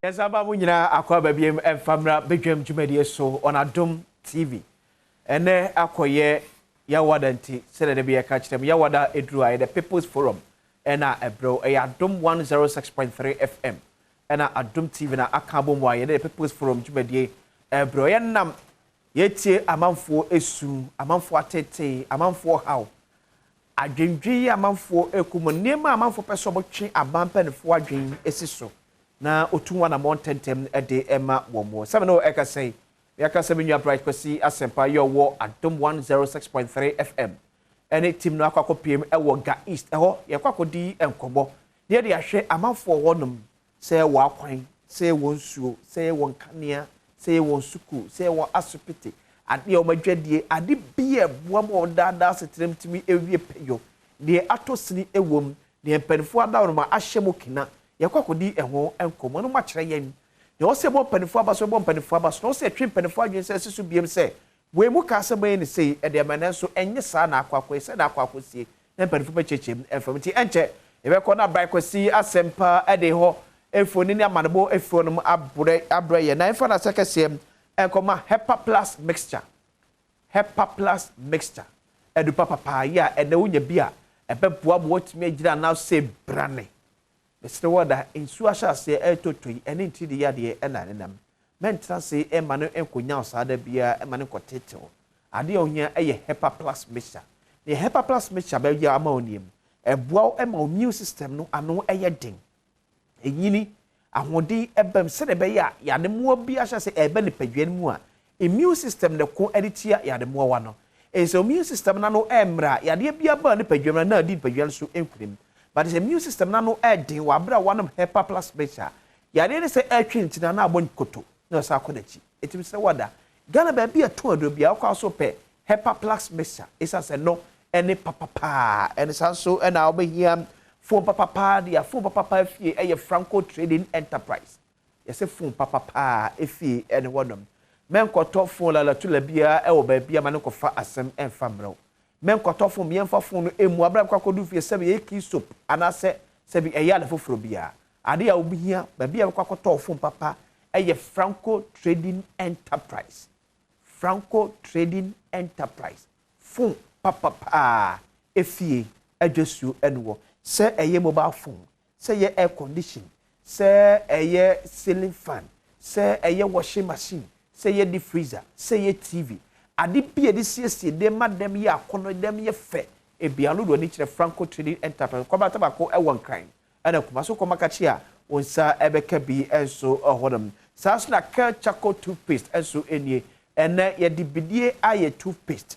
Yɛsan ba mo nyinaa akɔ aba biem ɛmfa mmra badwam dwumadie so on Adom TV. Ɛnɛ akɔyɛ Yawada nti sɛdeɛ da bi yɛka kyerɛ mu Yawada ɛduru a yɛ The People's Forum ɛna ɛbrɛw ɛyɛ Adom 106.3 FM ɛna Adom TV na aka abɔ mu a yɛde The People's Forum dwumadie ɛbrɛw. Yɛnam yɛtie amanfoɔ esu, amanfoɔ atetee, amanfoɔ haw, adwendwen yi amanfoɔ ɛkɔ mu, nneɛma a amanfoɔ pɛ sɛ wɔtwe aban mpanimfoɔ adwen esi so na otu wɔn anamɔ ntɛntɛm de ɛma wɔn mu. Sɛmi no ɛka sɛn yɛka sɛ me nua Bright Kwasi Asɛmpa yɛ ɔwɔ Adom 106.3 FM ɛne team no akɔ akɔpiem ɛwɔ Ga East ɛhɔ. Yɛkɔ akɔdi nkɔmmɔ na yɛde ahwɛ amanfoɔ hɔnom sɛ wɔ akwan, sɛ wɔ nsuo, sɛ wɔ nkanea, sɛ wɔ sukuu, sɛ wɔ asopiti, adeɛ a wɔn adwadie, ade bi a ɛboa ma wɔn daadaa asetena tumi ewie pɛyɔ, deɛ atɔ sini ɛwɔ mu, deɛ mpanimfoɔ ada wɔn ahyɛ mu kena. Yɛkɔ akɔdi ɛho nkɔmmɔ no mu akyerɛ yɛn deɛ ɔsɛ bɔ mpanimfoɔ aba so, bɔ mpanimfoɔ aba so, na ɔsɛ ɛtwe mpanimfoɔ adwene sɛ ɛsi so biem sɛ wei mu kaa sɛ bɛyɛ ne sei ɛdeɛ ama nanso ɛnyɛ saa na akɔ akɔ sɛ na akɔ akɔsie na mpanimfoɔ bɛkyerɛkyerɛ mu ɛfam. Nti ɛnkyɛ yɛbɛkɔ na Aban Kwasi Asɛmpa ɛde hɔ mfoni ne amanebɔ efi hɔ nom abrɛ abrɛ yɛn na ɛmfa n'asɛ kɛseɛ ɛnkɔma Hepa Plus Mixture. Hepa Plus Mixture ɛdu papapaa yi a ɛnɛ wonya bi a ɛbɛboa ma wɔatumi agyina anaasɛ brane. Mesrɛ wɔ da nsuo ahyɛ aseɛ ɛretɔtɔ yi ɛne ntiri de yadeɛ ɛna nenam mɛntena se ɛma no nkɔnya wo saa da biara ɛma no nkɔtetew. Adeɛ a ohia ɛyɛ Hepa Plus Mixture. Deɛ Hepa Plus Mixture bɛyɛ ama wo niem, ɛboa wo ɛma wo immune system no ano ɛyɛ den, ɛnyini ahoɔden ɛbɛm sɛdeɛ ɛbɛyɛ a yademoa bi ahyɛ sɛ ɛbɛ nipadua no mu a immune system ne ko ɛde tia yademoa wa no. Ɛsɛ immune system no ano ɛmmerɛ a yadeɛ bi aba nipadua mu na adi nipadua no so nkunim, but sɛ immune system no ano ɛden wɔ abere a wanom Hepa Plus Mixture, yadeɛ no sɛ ɛtwe ntina na abɔ nkoto na ɔsa akɔ n'akyi. Ɛtumi sɛ wada Ghana baabi a ɛtɔn aduro bi a wokɔ so pɛ Hepa Plus Mixture, ɛsiane sɛ no ɛne papapaa. Ɛne saa nso ɛna wobɛhia phone papapaa deɛ, phone papapaa fie ɛyɛ Franco Trading Enterprise. Yɛsɛ phone papapaa efie ɛne hɔnom. Mɛnkɔtɔ phone lalatula biara ɛwɔ baabi ama ne nkɔfa asɛm ɛmfa mmerɛw. Mɛnkɔtɔ phone yɛmfa phone no emu abira kɔ akɔdu fie sɛbi ɛyɛ key soap anaasɛ sɛbi ɛyɛ ade foforɔ biara. Ade a wobɛhia baabi a wokɔ akɔtɔ phone papa ɛyɛ Franco Trading Enterprise. Franco Trading Enterprise, phone papapaa efie adwasuo ɛne wɔ, sɛ ɛyɛ mobile phone, sɛ ɛyɛ air condition, sɛ ɛyɛ ceiling fan, sɛ ɛyɛ washing machine, sɛ ɛyɛ deep freezer, sɛ ɛyɛ TV, ade bi a yɛde siesie dɛm ma dɛm yɛ akɔnɔ, dɛm yɛ fɛ ebia no de ani kyerɛ Franco Trading Enterprise. Kɔbata baako ɛwɔ Nkran ɛna Kumase kɔma kakyi a wɔn nsa ɛbɛka bi nso ɛhɔnom. Saa nso na Kel Charcoal Toothpaste nso nie. Ɛnɛ yɛde bidie ayɛ toothpaste.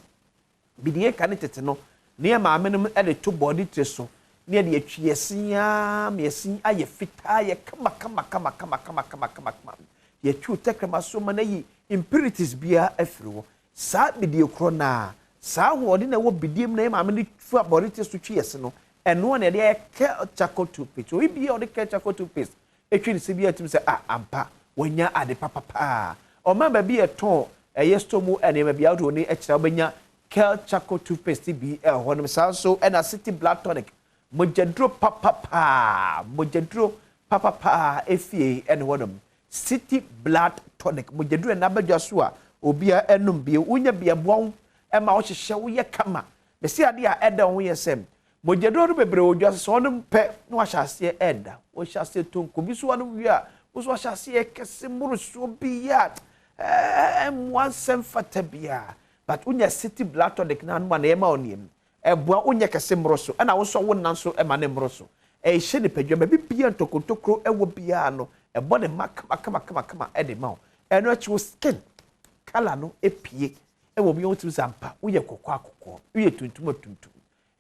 Bidie ka ne tete no ne yɛ maame nom ɛde to bɔɔde tire so ne yɛde atwi yɛsin aa yɛsin ayɛ fitaa, yɛ kama kama kama kama kama kama kama kama. Yɛtwi tɛkrɛma so ma n'ayi impurities biara afiri hɔ. Saa bidie korɔ naa, saa ahoɔden na ɛwɔ bidie mu na yɛ maame de fa bɔɔde tire so twi yɛsin no, ɛnoa na yɛde ayɛ Kel Charcoal Toothpaste. Obi bia ɔde Kel Charcoal Toothpaste etwi ne se bi atum sɛ ah, ampa wɔnya ade papapaa. Ɔman baabi yɛ tɔn ɛyɛ store mu nneɛma bi ahodoɔ ne ɛkyerɛ wobɛnya Kel Charcoal Toothpaste bi ɛwɔ hɔnom. Saa nso ɛna City Blood Tonic, mogyaduro papapaa, mogyaduro papapaa efie ɛne hɔnom. City Blood Tonic, mogyaduro ɛna abɛdwa so a obiara ɛnum bie wonya bi ɛboa wo ɛma wohyehyɛ woyɛ kama. Bɛsi adeɛ a ɛda ho yɛ sɛ mogyaduro no bebree wɔ dwa so sɛ ɔnom pɛ na wahyɛ aseɛ ɛda wɔhyɛ aseɛ to nko bi so wɔnom wie a woso wahyɛ aseɛ kɛse mmorosoɔ bi a ɛmmoa nsɛm fata biara, but wonya City Blood Tonic na anom a na ɛma wo nneɛm ɛboa wonyɛ kɛse mmoro so ɛna wosɔ wo nan so ɛma ne mmoro so ɛhyɛ nipadua baabi bia ntokontokuro ɛwɔ biara no ɛbɔ ne ma kama kama kama kama ɛde ma wo. Ɛno akyi wo skin colour no epie ɛwɔ bi wɔn ti sɛ ampa woyɛ kɔkɔɔ akɔkɔɔ, woyɛ tuntum a tuntum.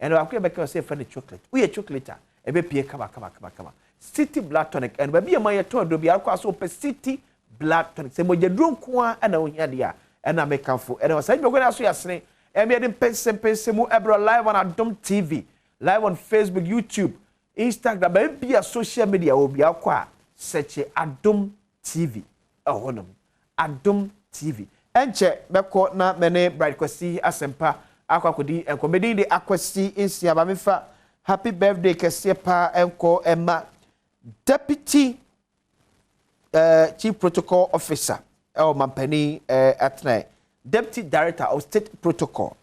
Ɛna baako yɛ bɛka sɛ yɛfrɛ no chocolate, woyɛ chocolate a ɛbɛpie kama kama kama kama. City Blood Tonic ɛno baabi a ma yɛtɔn aduro bi akɔ aso pɛ City Blood Tonic sɛ mogyaduro nko ara ɛna ohia deɛ a ɛna mekamfo ɛna wɔ saa dwumakuo no aso yɛasene ɛmi yɛde mpɛnsɛmpɛnsɛ mu ɛbrɛ live on Adom TV, live on Facebook, YouTube, Instagram, baabi a social media wɔ bi akɔ a sɛkyɛ Adom TV ɛhɔnom. Adom TV, ɛnkyɛ bɛkɔ na mɛne Bright Kwasi Asɛmpa akɔ akɔdi nkɔmmɔdin de Akwasi Nsia ba mefa happy birthday kɛseɛ paa ɛnkɔ ɛma Deputy. eh, Chief Protocol Officer ɛwɔ mampanin eh, atenae, Deputy Director of State Protocol,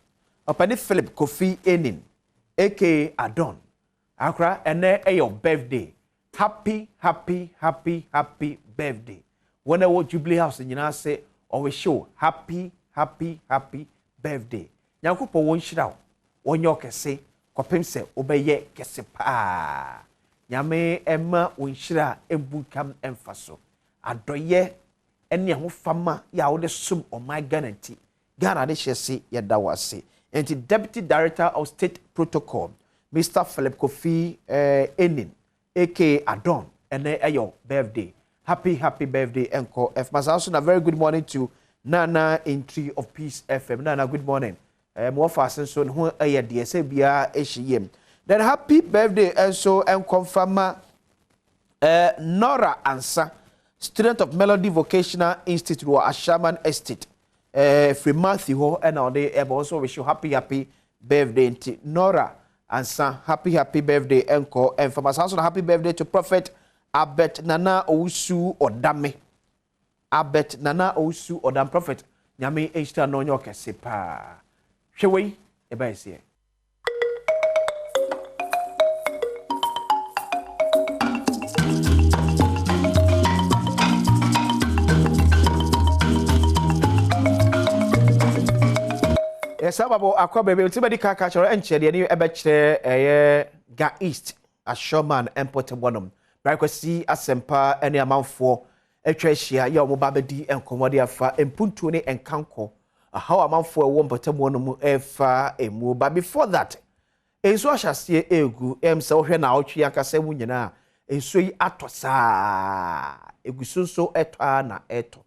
Ɔpanin Philip Kofi Enin, aka Adon. Akora, ɛnɛ ɛyɛ wo birthday. Happy, happy, happy, happy birthday. Wɔn a ɛwɔ Jubilee House nyinaa se ɔwehye wo happy, happy, happy birthday. Nyankopɔn wɔnhyira wo, wɔnyɛ wo kɛse kɔpem sɛ wobɛyɛ kɛse paa. Nyame mma wo nhyira mbunkam mfa so. Adɔyɛ ne ahofama yɛ a wode som ɔman Ghana nti, Ghana adehyeɛ se yɛda wo ase. Enti Deputy Director of State Protocol, Mister Philip Kofi Enin aka Adon, ɛnɛ ɛyɛ wo birthday. Happy happy birthday ɛnkɔ ɛfma. Saa nso na very good morning to Nana Entry of Peace FM. Nana good morning. Eh, mo wɔfa ase nso ne ho ɛyɛ deɛ sɛ biara ɛhyɛ yie. Then happy birthday nso ɛnkɔ mfa ma eh, Nora Ansa, student of Melody Vocational Institute wɔ Ashaman Estate. Eh, firi Matthew hɔ ɛna ɔde ɛbɔ nso wish you happy happy birthday nti Nora Ansa happy happy birthday ɛnkɔ ɛmfa ma. Saa nso na happy birthday to Prophet Albert Nana Owusu Ɔdame. Albert Nana Owusu Ɔdame Prophet Nyame nhyira no ɔnyɛ ɔkɛse paa. Hwɛ wei ɛbɛyɛ seɛ. Yɛsan ba bɔ akɔ baabi nti bɛdi kan ka kyerɛ ɛnkyɛ deɛ ne ɛbɛkyerɛ ɛyɛ Ga East Ashoman mpɔtam hɔnom. Bere Kwasi Asɛmpa ne amanfoɔ atwa ahyia yɛ wɔn ba bɛdi nkɔmmɔ de afa mpuntuo ne nkankɔ ɔhaw amanfoɔ ɛwɔ mpɔtam hɔnom ɛfa emu. But before that, nsuo ahyɛ aseɛ ɛregu. Ɛm sɛ wohwɛ naawɔtwe ankasa mu nyinaa nsuo yi atɔ saa, ɛgu so nso ɛtɔ ara na ɛtɔ.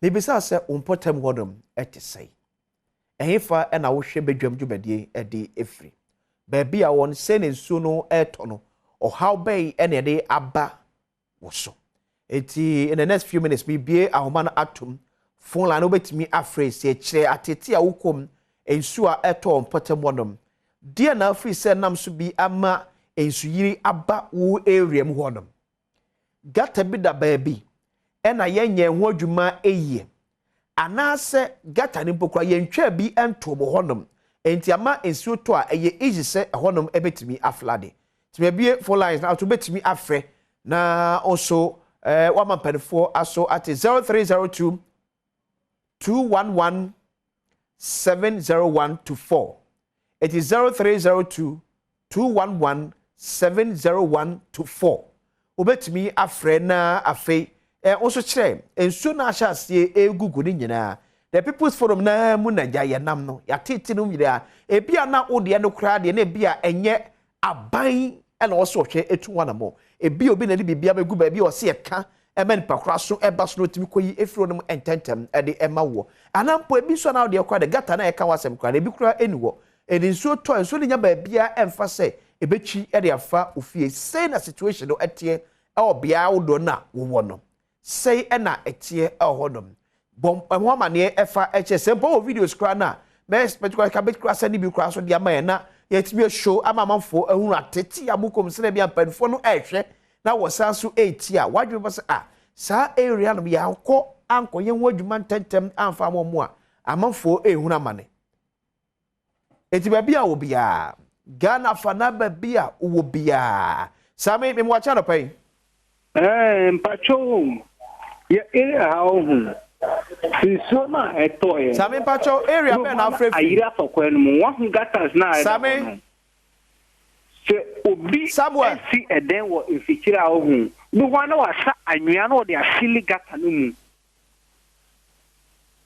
Mebisa sɛ wo mpɔtam hɔnom ɛte sɛn? Ɛhefa na wohwɛ badwam dwumadie de firi? Baabi a wɔn sɛ na nsuo no retɔ no, ɔhaw bɛn na ɛde aba wo so? Enti in the next few minutes mebue ahoma no atom, phone line no wobɛtumi afrɛ sɛ kyerɛ atete a wokɔ mu, nsuo a ɛtɔ wɔ mpɔtam hɔnom. Deɛ na afiri sɛ nam so bi ama nsuyiri aba wo area mu hɔnom? Gutter bi da baabi na yɛnyɛɛ ho adwuma yie, anaasɛ gutter no mpo koraa yɛntwaa bi ntoo mo hɔnom, enti ama nsuo tɔ a ɛyɛ easy sɛ ɛhɔnom bɛtumi aflade. Nti mabue phone lines no ato wobɛtumi afrɛ na wo nso woama mpanimfoɔ aso ate 0302 211 701 to 4. Eti 0302 211 701 to 4. Wobɛtumi afrɛ na afei eh, wo nso kyerɛ nsuo no ahyɛ aseɛ ɛregugu no nyinaa. The People's Forum na mu na gya yɛnam no, yɛatete no nyinaa. Ebi a na wo deɛ no koraa deɛ na ebi a ɛnyɛ Aban na ɔwɔ sɛ ɔhwɛ etu ho anamɔ. Ebia obi na ɛde biribi abɛgu baabi a ɔsɛ yɛka ma nipa koro aso ba so na otumi kɔyi efiri hɔ nom ntɛmntɛm de ma woɔ. Anaa mpo ebi nso a na wodeɛ koraa de gutter no a yɛka ho asɛm koraa no ebi koraa nni hɔ. Ɛde nsuo tɔ a nsuo no nnya baabiara ɛmfa sɛ ɛbɛtwi de afa wo fie. Sei na situation no teɛ wɔ beaɛ ahodoɔ no a wowɔ no. Sei na ɛteɛ wɔ hɔnom. Bɔ ho amaneɛ fa kyerɛ. Sɛ mpo wɔ videos koraa no a, mɛ expect koraa ka bɛtumi koraa sɛne bi koraa so de ama yɛn na yɛatumi ashow ama amanfoɔ ahunu atete a mokɔ mu sɛdeɛ bia mpanimfoɔ no ɛrehwɛ na wɔsan so ɛretie a, w'adwene bɛba sɛ ah, saa area nom yɛankɔ ankɔyɛ ho adwuma ntɛntɛm amfa ama wɔn a, amanfoɔ ɛrehunu amane. Enti baabi a wɔ biara, Ghana fa na baabi a wowɔ biara. Sami, me mmoakye anɔpa yi. Ɛɛ mpakyɛw o, yɛ area ha ohu nsuo no a ɛtɔeɛ. Sami mpakyɛw area bɛn na afrɛ firi? Ayiri afa kwan no mu, wahu gutters no a ɛda hɔ no. Sami. Sɛ obi Samuel. si ɛdɛn wɔ mfikyire a ohu, bi hɔ a na wasa anwea na ɔde asili gutter no mu.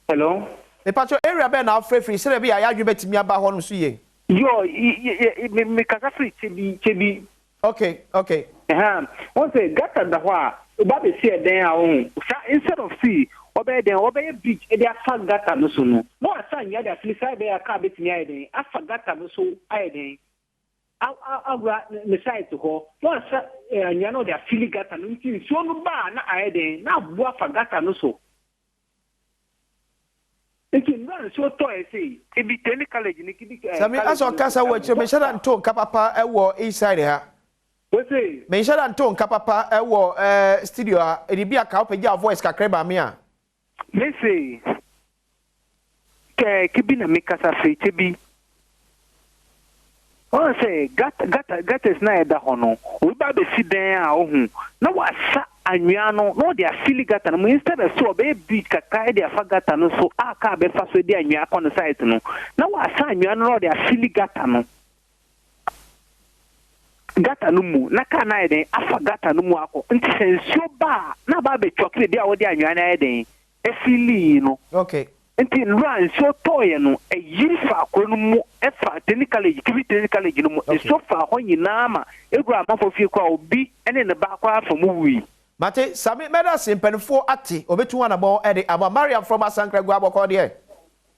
Hello. Mepakyɛw area bɛn na wofrɛ firi sɛdeɛ ɛbɛyɛ a y'adwene bɛtumi aba hɔ nom so yie. Yo, y y me kasa firi Kyebi, Kyebi. Okay, okay. Ɛhaa, wɔn sɛ gutter da hɔ a, oba bɛsi ɛdɛn a wohu, saa instead of si wɔbɛyɛ dɛn, wɔbɛyɛ bridge de afa gutter no so no, na wɔasa anwea de afili saa ɛbɛyɛ a car bɛtumi ayɛ dɛn, afa gutter no so ayɛ dɛn, awura ne site hɔ na wasa anwea na ɔde afili gutter no nti nsuo no ba a na ayɛ dɛn na aboa afa gutter no so nti mmerɛ nsuo tɔɛ sei ebi tɛni college ne kibi Sami asɛ ɔkasa wɔ akyire mehyɛ da nto nka papa wɔ inside ha. Wose? Menhyɛ da nto nka papa ɛwɔ studio a ɛde bi aka wopagya voice kakra ba me a. Mese, kɛ Kebbi na mekasa firi Kebbi. Ɔn sɛ gutter gutter gutters na ɛda hɔ no, obi ba abɛsi dan a ohu na wasa anwea no na ɔde afili gutter no mu instead of sɛ ɔbɛyɛ bridge kakra de afa gutter no so a car bɛfa so de anwea akɔ no site no, na wasa anwea no na ɔde afili gutter no gutter no mu na car no ayɛ dɛn afa gutter no mu akɔ. Nti sɛ nsuo ba a na aba abɛtwɔke baabi a wɔde anwea no ayɛ dɛn afili no. Nti nnora nsuo tɔɔeɛ no, ɛyiri faa kuro no mu, ɛfa Training College, Kebbi Training College no mu. Nsuo faa hɔ nyinaa ma ɛwuraa amanfoɔ fie koraa, obi ne ne ba koraa fa mu wui. Mate, Sami, mɛdase, mpaninfoɔ ate, wɔbɛtu ho anamɔn de ama. Mariam from Asankragua, bɔkɔɔ deɛ?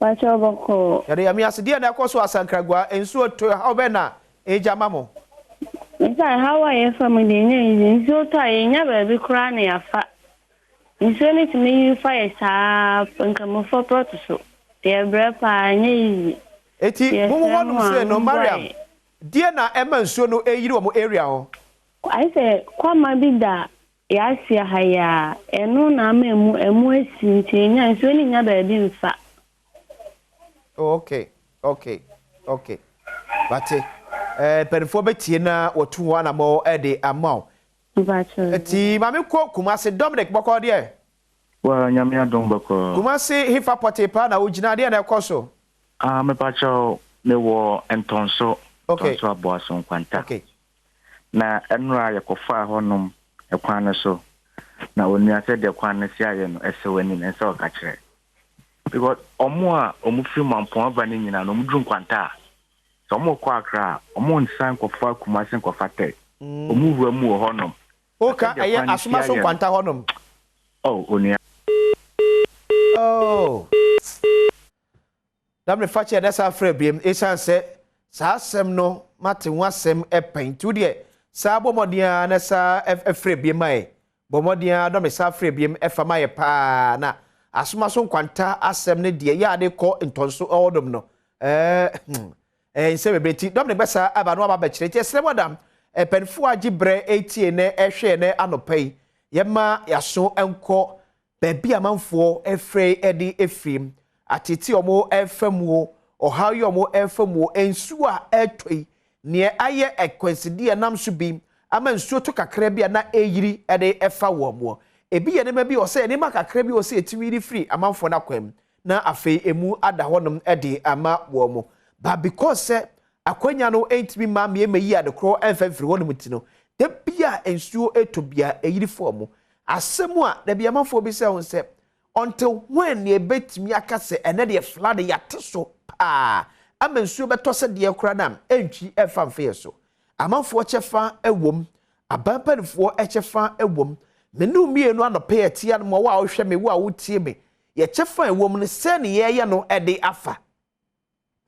Pakyɛw bɔkɔɔ. Yɛde Nyame ase, deɛn na ɛkɔ so Asankragua, nsuo tɔ, ɛhaw bɛn na ɛgya ma mo? Mese ɛhaw a yɛfa mu deɛ ɛnyɛ easy, nsuo tɔ a yɛnnya baabi koraa na yɛafa. Nsuo no tumi yiri fa yɛ saa Nkramofoɔ prɔto so. Yɛbrɛ paa, ɛnyɛ easy. Eti mo Yɛsrɛ hɔ nom mo a sei no momboa Mariam yɛn. deɛ na ɛma nsuo no ɛyiri wɔ mo area hɔ? Ayɛ sɛ kwama bi da yɛasia ha yi a, ɛno na ama ɛmu ɛmu asi nti ɛnya nsuo no nnya baabi mfa. Oh okay okay okay mate. Eh, mpanimfoɔ bɛtie na wɔtu ho anamɔ de ama wo. Mpakyɛw. Nti ma me nkɔ Kumasi, Dominic bɔkɔɔ deɛ? Waa Nyame adom bɔkɔɔ. Kumasi hefa pɔtee paa na wogyina, deɛ na ɛkɔ so? Ah mepakyɛw me wɔ Ntɔnso, Ntɔnso Aboaso Nkwanta. Na ɛnora yɛkɔ faa hɔ nom ɛkwan no so, na onua sɛdeɛ kwan no si ayɛ no ɛsɛ w'ani na ɛsɛ ɔka kyerɛ. Because ɔmo a ɔmo firi Mampɔn aba no nyinaa no ɔmo duru Nkwanta a, sɛ ɔmo rekɔ Accra a, ɔmo nsan nkɔfa Kumasi nkɔfa Tɛ. Ɔmo wura mu wɔ hɔ nom. Wo ka ɛyɛ asoma so nkwanta hɔ nom. Oh onua. Oh. Na me fa kyɛ na san frɛ biem esiane sɛ saa asɛm no mate ho asɛm pɛn nti wo deɛ saa bɔ mmɔden ara na saa frɛ biem ma yɛ. Bɔ mmɔden ara dɔ me san frɛ biem fa ma yɛ paa na asoma so nkwanta asɛm no deɛ yɛ ade kɔ ntɔnso hɔ nom no ɛɛ hmm ɛyɛ nsɛm bebree nti Dominic bɛsa aba na waba abɛkyerɛ nti ɛsrɛ mo adam mpanyinfoɔ a agye brɛ ɛretie nɛ ɛhwɛ nɛ anɔpa yi yɛma yaso nkɔ Baabi a amanfoɔ refrɛ de afiri, ateetee a wɔrefa mu o, ɔhaw yi a wɔrefa mu o, nsuo a ɛretɔ yi, deɛ ayɛ akwansideɛ a ɛnam so bi ama nsuo tɔ kakra bi a na ɛreyiri de fa wɔn mu. Ebi yɛ nneɛma bi a ɔsɛ nneɛma kakra bi a ɔsɛ yɛtumi yiri firi amanfoɔ no akwan mu na afei emu ada hɔnom de ama wɔn. But because sɛ akwanya no ntumi mma mmea mmeyi ade korɔ mfa mfiri hɔnom nti no, da bi a nsuo retɔ biara ɛyiri fa wɔn. Asɛm a da bi amanfoɔ bisa ho sɛ, until when na yɛbɛtumi aka sɛ ɛnɛ deɛ flood yɛate so paa ama nsuo bɛtɔ sɛ deɛ koraa no a ɛntwi ɛmfa mfa yɛn so. Amanfoɔ kyɛfa wom, aban mpanimfoɔ kyɛfa wom. Me ne wo mmienu anɔpa yi ɛte anom a, wo a wohwɛ me, wo a wotie me, yɛ kyɛfa a ɛwom no sɛn na yɛreyɛ no de afa?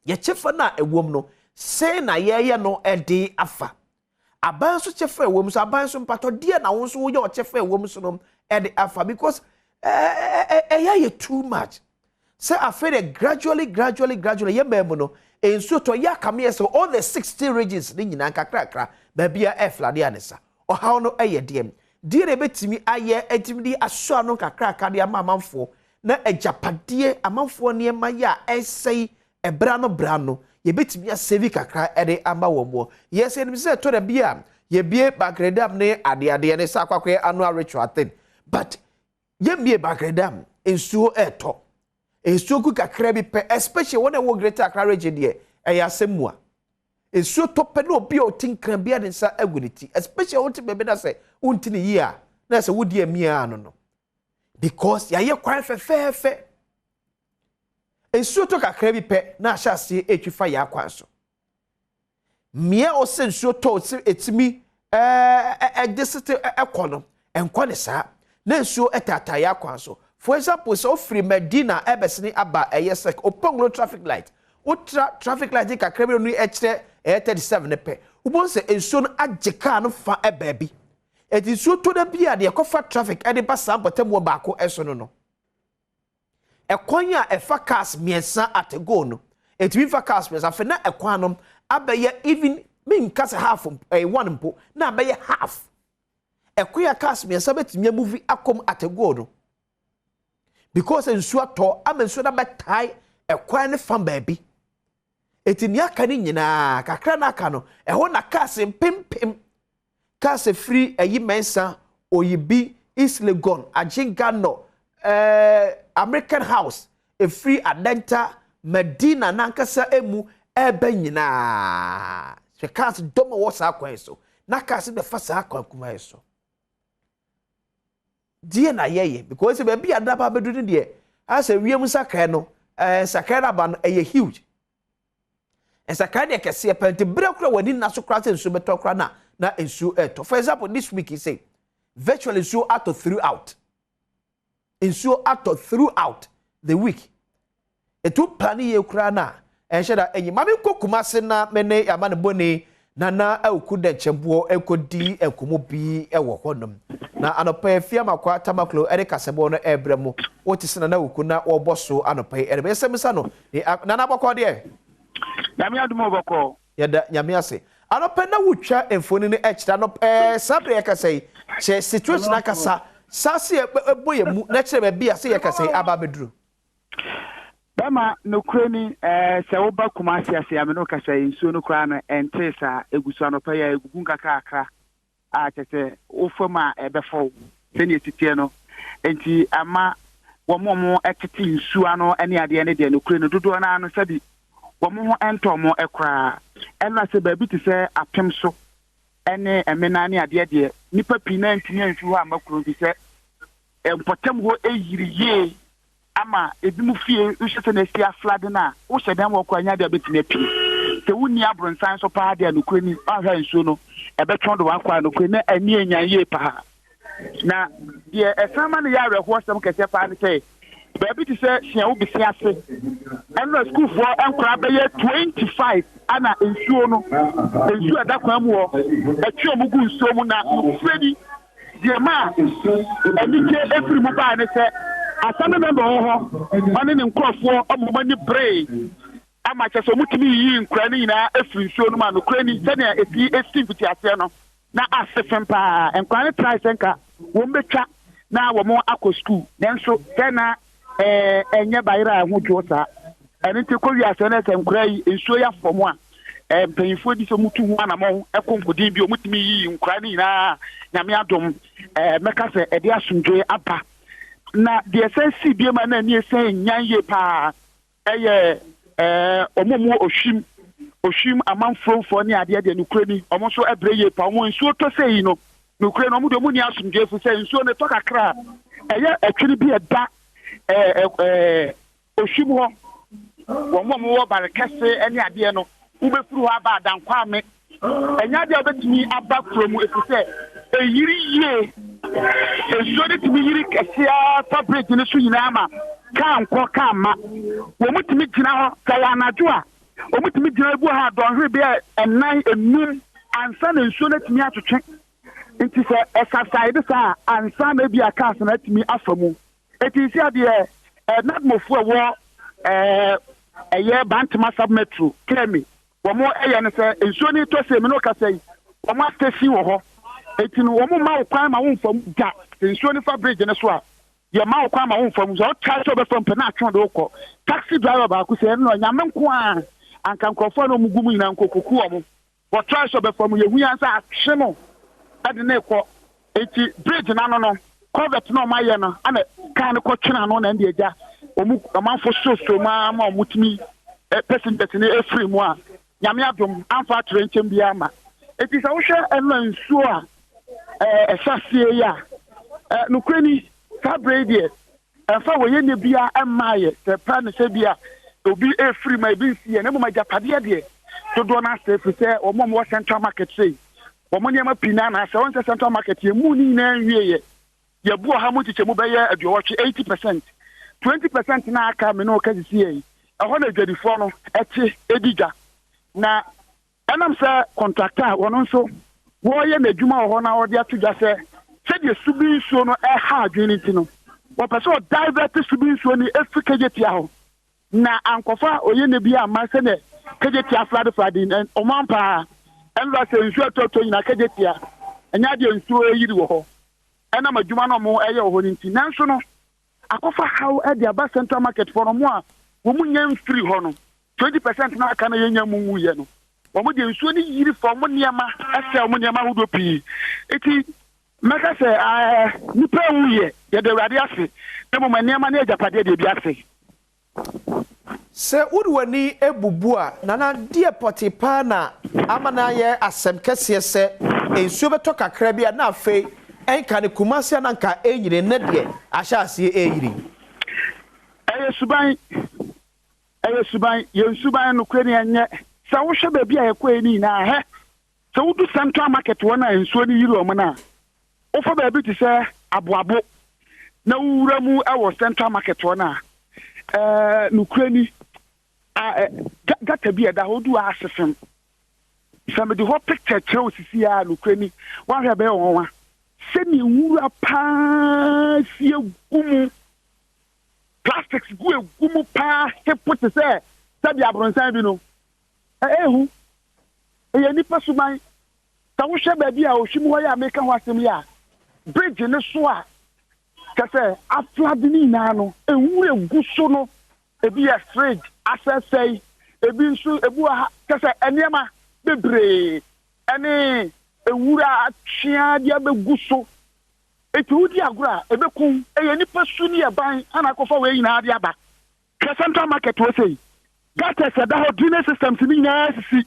Yɛ kyɛfa no a ɛwom no, sɛn na yɛreyɛ no de afa? Aban nso kyɛfa a ɛwom so, aban nso mpatɔ deɛ na wo nso woyɛ ɔkyɛfa a ɛwom so no de afa because ɛyɛ ayɛ too much. Sɛ afei deɛ gradually gradually gradually yɛ mmaa mu no nsuo tɔ yɛ akame yɛ sɛ all the 16 regions ne nyinaa nkakrakra baabi a ɛflade a ne sa. Ɔhaw no yɛ deɛ deɛ na ɛbɛtumi ayɛ atumi de asɔ ano nkakrakra de ama amanfoɔ na agyapadeɛ, amanfoɔ nneɛma yɛ a ɛresɛe ɛberɛ ano berɛ ano, yɛbɛtumi asɛvi kakra de ama wɔn mu. Yes, yɛnim sɛ ɛtɔ da bi a yɛbie Bakre Dam ne adeadeɛ ne sɛ akwakoyɛ annual ritual thing, but yɛmmie Bakre Dam, nsuo ɛretɔ. Nsuo gu kakra bi pɛ, especially wɔn a ɛwɔ Greater Accra region deɛ, ɛyɛ asɛm mua. Nsuo tɔ pɛ na obi a ɔte nkran biara de nsa agu ne ti, especially wote baabi na sɛ wonte ne yie a, na sɛ wodi amia ano no. Because yɛayɛ kwan fɛfɛɛfɛ. Nsuo tɔ kakra bi pɛ na ahyɛ aseɛ ɛretwi fa yɛn akwan so. Mmea a ɔsɛ nsuo tɔ sɛ ɛtumi ɛde sete ɛkɔ no, ɛnkɔ ne saa. Na nsuo ɛtaataa yɛn akwan so. For example, sɛ wofiri Medina ɛbɛsene aba ɛyɛ sɛ Oponglo traffic light, wotra traffic light kakra bi no ɛkyerɛ ɛyɛ 37 no pɛ, wobɛhu sɛ nsuo no agye kaa no fa baabi. Enti nsuo tɔ da bi a deɛ ɛkɔfa traffic de ba saa mpɔtamuo baako so no no, ɛkwan a ɛfa cars mmiɛnsa at a go no, ɛtumi fa cars mmiɛnsa. Afei na ɛkwan no abɛyɛ even. Menka sɛ half ɛyɛ one mpo, na abɛyɛ half. Ɛkwan a cars mmiɛnsa bɛtumi amove akɔm at a go no, because nsuo atɔ ama nsuo no abɛtae ɛkwan ne fam baabi. Eti nea aka no nyinaa, kakra na aka no, ɛhɔ na cars mpempem, cars firi ɛyi Mɛnsa, Oyibi, East Legon, Adjiringanor, American House, efiri Adenta, Medina nankasa emu ɛɛbɛ nyinaa. Hwɛ cars dɔm a wɔ saa kwan so, na cars bɛfa saa kwan kuma yi so. Deɛ na yɛyɛ, because baabi a adaba abɛduru no deɛ, asɛ wiem nsakra no, nsakra no aba no, ɛyɛ huge. Nsakra deɛ kɛseɛ pɛ, nti berɛ kora w'ani nna so koraa sɛ nsuo bɛtɔ koraa na nsuo ɛtɔ. For example, this week yi sɛ, virtually nsuo atɔ throughout. Nsuo atɔ throughout the week. Etu plan yie koraa na ɛnhyɛ da ɛnyi. Maame nkɔ Kumase na me ne ama ne bɔne Nana Awuku Dɛnkyɛnboɔ ɛkɔdi nkɔmmɔ bi ɛwɔ hɔnom. Na anɔpa yi Fiamakwa Tamaklo ɛde kasɛbɔ no ɛrebrɛ mu. Wote sɛ Nana Awuku na wɔrebɔ so anɔpa yi. Ɛde bɛyɛ sɛ misa no. Nana bɔkɔ deɛ? Nyame adom ɔbɔkɔ. Yɛda Nyame ase. Anɔpa na wotwa mfoni no ɛkyerɛ anɔpa saa bere yɛkasa yi, kyɛ situation akasa saa se ɛbɔ yɛn mu na kyerɛ baabi a sɛ yɛkasa yi aba abɛduru. Bɛma nokorɛ ni, sɛ woba Kumasi ase a me ne wo kasa yi, nsuo no koraa no ɛntee saa, ɛgu so anɔpa yi a ɛgugu nkakrakra a kyerɛ sɛ wo fam a ɛbɛfɔ wo sɛdeɛ ɛsi teɛ no. Enti ama wɔn a wɔtete nsuo ano ne adeɛ no deɛ nokorɛ no dodoɔ no ara no sɛbi wɔn ho ntɔ wɔn koraa. Ɛnna sɛ baabi te sɛ apem so ne Ɛmena ne adeɛ deɛ, nnipa pii no ara ntumi amfiri hɔ amma kuro ɛfiri sɛ mpɔtam hɔ yiri yie ama ebinom fie wohwɛ sɛ na asi aflade no a, wohyɛ dan mu hɔ koraa nyɛ adeɛ a wobɛtumi apue. Sɛ wonni abronsan so paa deɛ a nokorɛ ni, woanhwɛ a nsuo no ɛbɛtwe de wakɔ a nokorɛ na ani anyan yie paa. Na deɛ ɛsan ma no yɛ awerɛhoɔsɛm kɛseɛ paa ne sɛ baabi te sɛ Siawo Bese ase ɛno na sukuufoɔ nkwadaa bɛyɛ 25 ana nsuo no nsuo ɛda kwan mu hɔ ɛtwe wɔn gu nsuo mu na nokorɛ ni Deɛ ɛmaa anigye firi mu baeɛ ne sɛ, Assembly member wɔ hɔ, ɔne ne nkurɔfoɔ ma wɔn ani beree ama kyerɛ sɛ wɔtumi yiyii nkoraa no nyinaa firii nsuo no mu a nokorɛ ni, sɛdeɛ ɛsi si mfitiaseɛ no, na ase fem pa ara. Nkoraa no trae sɛ nka wɔbɛtwa na wɔakɔ sukuu, nanso sɛ na ɛnyɛ bayerɛ a ɛho dwoɔ saa. Ɛno nti kɔ wiase no sɛ nkoraa yi nsuo yɛ afɔ mu a, mpanyinfoɔ di sɛ wɔn tu ho anamɔn ɛkɔ nkoden bi wɔn tumi yi nkoraa no nyinaa. Nyame adom, mɛka sɛ ɛde asomdwoe aba. Na deɛ ɛsɛn si bie ma na ani ɛsɛn nyan yie paa ɛyɛ wɔn a wɔwɔ Ohwim, Ohwim amanfuromfoɔ ne adeɛ deɛ nokorɛ ni wɔn nso ɛbrɛ yie paa. Wɔn nsuo tɔ sɛ yi no nokorɛ no wɔn deɛ wɔn nni asomdwoe firi sɛ nsuo no tɔ kakra a ɛyɛ ɛtwene bi ɛda Ohwim hɔ, wɔn a wɔwɔ bare kɛse ne adeɛ no, wobɛfiri hɔ aba Adankwame. Ɛnyɛ adeɛ a wobɛtumi aba kurom ɛfiri sɛ ɛyiri yie. Nsuo no tumi yiri kɛseɛ ara fa bridge no so nyinaa ma kaa nkɔ kaa mma. Wɔtumi gyina hɔ, sɛ ɛyɛ anadwo a, wɔtumi gyina ebi wɔ hɔ a dɔnhwere bɛyɛ nnan, nnum ansa na nsuo no atumi atwetwe. Nti sɛ ɛsubside saa a, ansa na ebi a cars no atumi afa mu. Eti nsi adeɛ eh, Nadmofo a ɛwɔ eh, ɛyɛ Bantama sub-metro, Kemi, wɔn ɛyɛ no sɛ nsuo no tɔ sei, me ne wo kasa yi, wɔn astation wɔ hɔ. Eti no wɔn mma wo kwan ma wo nfa mu da. Sɛ nsuo no fa bridge no so a, yɛ ma wo kwan ma wo nfa mu. Sɛ ɔtrae sɛ ɔbɛfa mu pɛ na atwe de wo kɔ. Taxi driver baako sɛ ɛno no Nyame nko ara, anka nkurɔfoɔ a na wɔn gu mu nyinaa nkokuku wɔn. Wɔtrae sɛ ɔbɛfa mu, yehui ara sɛ atwe no de no rekɔ. Enti bridge no ano no, culvert no a wɔayɛ no, ɛna kaa no kɔtwene ano na ɛnde agya wɔn ɔmanfo soosoo mu ara ma wɔtumi passengers no firi mu a Nyame adom amfa atoyerɛnkyɛm biara amma. Enti sɛ wohwɛ ɛno a nsuo a ɛhyɛ aseɛ yi a, nokorɛ ni, saa berɛ yi deɛ Ɛmfa wɔ yɛnyɛ biara mmaa yɛ sɛ pɛ ne sɛ bi a obi refiri mu a ebi nsi yɛ na mmom agyapadeɛ deɛ dodoɔ no asɛ ɛfiri sɛ wɔn a wɔwɔ central market sei wɔn nneɛma pii naa na asɛ wɔn sɛ central market yɛ mu ne nyinaa nwie yɛ yɛbu ɔha mu nkyekyɛmu bɛyɛ aduɔwɔtwe 80%, 20% na aka me ne wo ka sisi yɛ yi ɛhɔ na adwadifoɔ no ɛte ɛdi dwa na Ɛnam sɛ kɔntrakta a ɔno nso wɔreyɛ n'adwuma wɔ hɔ na ɔde ato dwa sɛ sɛdeɛ Subi nsuo no reha adwene no nti no, wɔpɛ sɛ ɔdivɛte Subi nsuo no firi Kejetia hɔ na ankɔfa oyene bi amma sɛdeɛ Kejetia fladeflade yi, ɔmo ampa ara. Ɛnora sɛ nsuo ɛtɔtɔ nyinaa Kejetia, ɛnyɛ adeɛ nsuo ɛyiri wɔ hɔ ɛnam adwuma no ɔmo ɛyɛ wɔ hɔ no nti. Nanso no, akɔfa haw de aba Central Market foɔ no, ɔmo a wɔn nnya mfiri hɔ no, 20% no a aka no a yɛnnya mu nwuiɛ no, wɔn deɛ nsuo no yiri fa wɔn nneɛma, ɛsɛe wɔn nneɛma ahodoɔ pii. Eti mɛka sɛ ɛɛ nnipa nwuiɛ, yɛda Awurade ase, na mmom nneɛma ne agyapadeɛ deɛ ebi ase. Sɛ wode w'ani bubu a, Nana, deɛ pɔtee paa na ama no ayɛ asɛm kɛseɛ sɛ nsuo bɛtɔ kakra bi a na afei ɛnka no Kumasi a na anka ɛrenyini, nnɛ deɛ ahyɛ aseɛ reyiri? Ɛyɛ suban, ɛyɛ suban, yɛn suban nokorɛ ni ɛnyɛ. Sɛ wohwɛ baabi a yɛkɔeɛ no nyinaa, hɛ, sɛ wodu Central Market hɔ no a nsuo no yiri wɔn no a, Wofa baabi te sɛ Aboabo na wowura mu wɔ Central Market hɔ no a, ɛɛ nokorɛ ni, a, gata bi a ɛda hɔ, wodu hɔ a ase fem. Sɛ mede hɔ picture kyerɛ wo sisi a, nokorɛ ni, woahwɛ ɛbɛyɛ wo nwanwa. Sɛdeɛ nwura paa si agu mu, plastics gu egu mu paa hepo te sɛ sɛdeɛ abronsan bi no. Ɛyɛ hu. Ɛyɛ nnipa suban. Sɛ wohwɛ baabi a ohwim hɔ yi a meka ho asɛm yi a, bridge no so a kyerɛ sɛ aflade no nyinaa no, nwura gu so no, ebi yɛ fridge asɛesɛe, ebi nso ebi wɔ ha kyerɛ sɛ nneɛma bebree ɛne nwura atwea de abɛgu so. Eti wodi agorɔ a, ebeku. Ɛyɛ nipa su ne ɛban ana akɔfa wei nyinaa de aba. Hwɛ central market hɔ sei, gutters ɛda hɔ, drainage systems no nyinaa sisi.